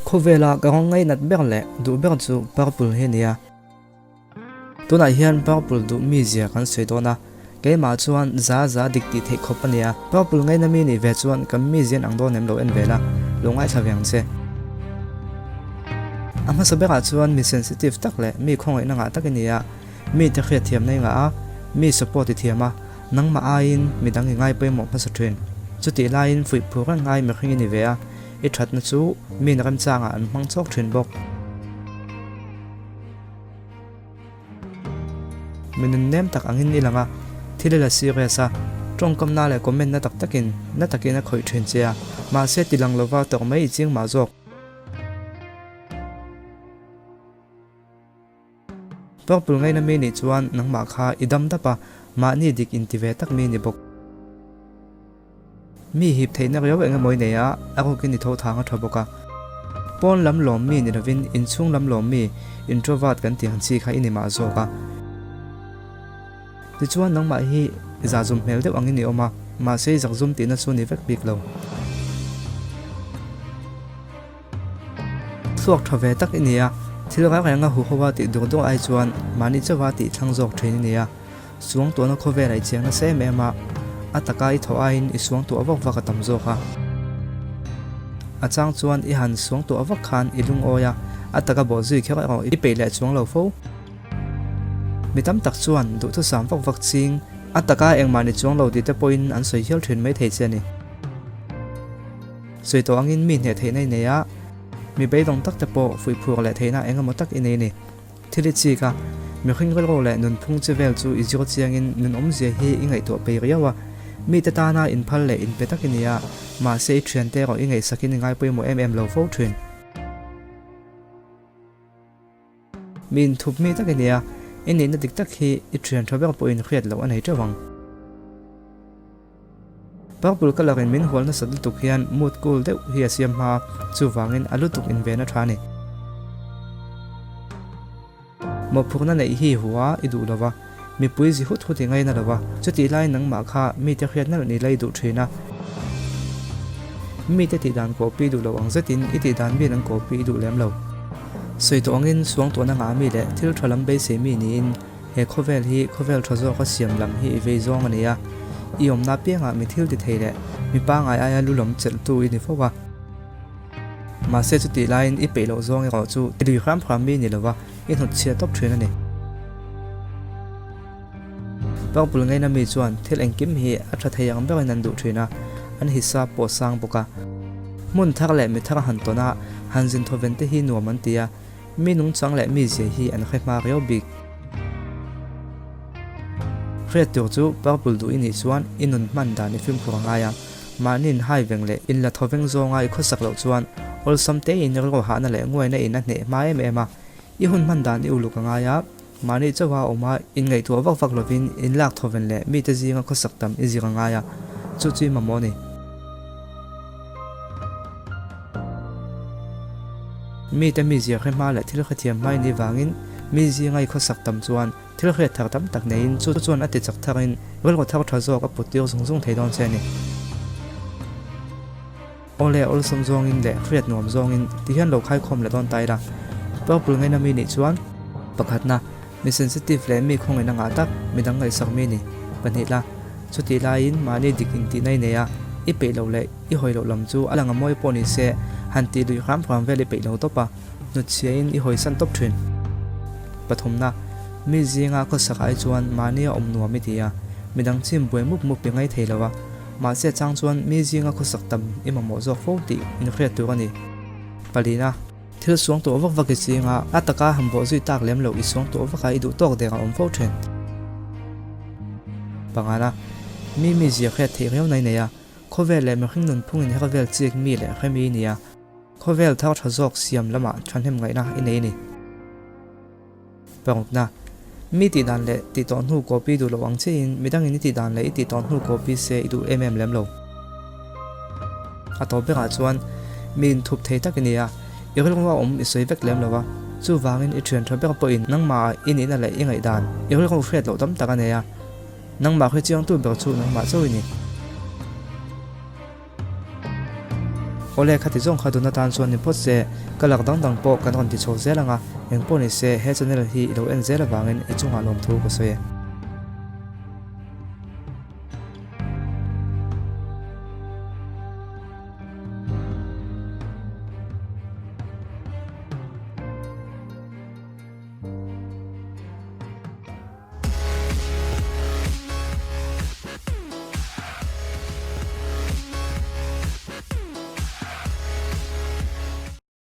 Khawvela ka rawng ngainat ber leh duh ber chu purple hi a nia. Tunah hian purple duh mi zia kan sawi dawn a, keimah chuan za za dik tih theih khawp a nia. Purple ngaina mi nih ve chuan kan mi zian ang dawn em lo en ve la, lo ngaithla ve ang che. A hmasa berah chuan mi sensitive tak leh mi khawngaihna ngah tak i ni a, mite hriatthiamna i ngah a, mi support i thiam a, nangmah aiin midang i ngai pawimawh hmasa thin. Chutih laiin fuihphur reng ngai mihring i ni ve a, i thatna chu min remchangah an hmang chawk thin bawk. Mi nunnem tak angin i lang a, thil i la serious a, tawngkamna leh comment na tak takin na takin a khawih thin che a, mahse ti lang lova tawk mai i ching mah zawk. Purple ngaina mi nih chuan nangmah kha i dam dap a, mahni dik inti ve tak mi ni bawk. Mi hip theihna riau eng emaw i nei a, a rukin i tho thang a tha bawk a. Pawn lam lawm mi ni lovin inchhung lam lawm mi, introvert kan tih ang chi kha i ni mah zawk a. Tichuan nangmah hi i zahzum hmel deuh angin i awm a, mahse i zakzum tihna chu ni vek bik lo. Thluak tha ve tak i ni a, thil reng reng a huho a tih dur dur ai chuan mahni chauha tih thlang zawk thin i ni a. Suangtuahna khawvel a i chiang nasa em em a, a taka i thawh aiin i suangtuah vak vak a tam zawk a. A chang chuan i han suangtuah vak khan i lungawi a, a taka bawh zui kher erawh i peih leh chuang lo fo. Mi tam tak chuan duhthusam vak vak ching, a taka engmah ni chuang lo tih te pawhin an sawi hial thin mai thei che a ni. Sawi tawh angin mi hneh theihna i nei a, mi beidawng tak te pawh fuihphur leh theihna eng emaw tak i nei a ni. Thil i chik a, mihring rilru leh nunphung chi vel chu i zir chiangin nun awmzia hi i ngaihtuah pei riau a. Mite tana inphal leh inpe tak i ni a, mahse i thiante erawh i ngaihsakin i ngaipawimawh em em lo fo thin. Mi inthup mi tak i ni a, i nihna dik tak hi i thian tha ber pawhin hriat loh a nei teuh ang. Purple colour in min hual nasat lutuk hian mood cool deuh hi a siam hma, chuvangin a lutuk inven a tha a ni. Mawhphurhna neih hi hua i duh lova, mipui zi hut hut i ngaina lova, chutih laiin nangmah kha mite hriat nalh ni la i duh thin a. Mite tihdan kawhpi duh lo ang zetin i tihdan miin an kawhpi i duh lem lo. Sawi tawh angin suangtuahna ngah mi leh thil tha lam beisei mi niin He khawvel hi khawvel tha zawka siam lam hi i vei zawng a ni a, i awmna apiangah mi thil ti thei leh mi pangngai aia lu lam chelhtu i ni fo a. Mahse chutih laiin i peih loh zawng erawh chu i lui hram hram mi ni lova i hnutchhiah tawp thin a ni. Purple ngaina mi chuan thil engkim hi a tha thei ang berin an duh thin a, an hisap pawh sang bawk a. Hmun thar leh mi thar han tawn a, han zin thawven te hi nuam an ti a, Mi nungchang leh mi zia hi an hre hma riau bik. Hriat tur chu purple duh i nih chuan i nun hman dan i fimkhur a ngai a, mahni in hai veng leh in la thaw veng zawnga i khawsak loh chuan awlsam te in rilru hahna leh nguaina in a hneh hma em em a. I hun hman dan i uluk a ngai a, mahni chauha awm a inngaihtuah vak vak lovin in lak thaw ven leh mite zinga khawsak tam i zir a ngai a, chu chu i mamawh a ni. Mite mizia hre hma leh thil hrethiam hmai ni vangin mi zinga i khawsak tam chuan thil hriat thar tam tak neiin chu chuan a ti chak tharin rilru thar tha zawk a put tir zung zung thei dawn che a ni. Awle awlsam zawngin leh hriat nuam zawngin ti hian lo khaikhawm leh dawn ta ila. Purple ngaina mi nih chuan. Pakhatna, mi sensitive leh mi khawngaihna ngah tak, midang ngaihsak mi ni. Pahnihla, chutih laiin mahni dik intihna i nei a, i peih loh leh i hawi loh lam chu a lang a mawi pawh ni se, han tih luih hram hram vel i peih lo tawp a, hnutchhiain i hawisan tawp thin. Pathumna, mi zinga khawsak ai chuan mahni a awm nuam i ti a, midang chim buai mup mup i ngai thei lo a, mahse a chang chuan mi zinga khawsak tam i mamawh zawk fo tih inhriat tur a ni. Palina. Thil suang tawh vak vak i ching a, a taka han bawh zui tak lem loh i suang tawh vak a i duh tawk deng a awm fo thin. Pangana, mi mi zia hriat theih riau nai nei a, khawvel leh mihring nunphung in her vel chik mi leh hre mi nia, khawvel thar tha zawk siam lamah thahnem ngaihna i nei a ni. Parukna, mi tih dan leh tih tawh hnu copy duh loh ang chiahin midangin i tih dan leh i tih tawh hnu copy se i duh em em lem lo. A tawp berah chuan mi inthup thei tak i ni a, i rilru a awm i sawi vek lem lo a, chuvangin i thian tha ber pawhin nangmah i nihna leh i ngaihdan i rilru hriat loh tam tak a nei a, nangmah hrechiangtu ber chu nangmah chauh i ni. Awle khati zawng kha dun atan chuan ni phawt se, ka lak dang dang pawh kan rawn ti chho zel ang a, engpawh ni se he channel hi i lo en zel avangin i chungah lawmthu ka sawi e.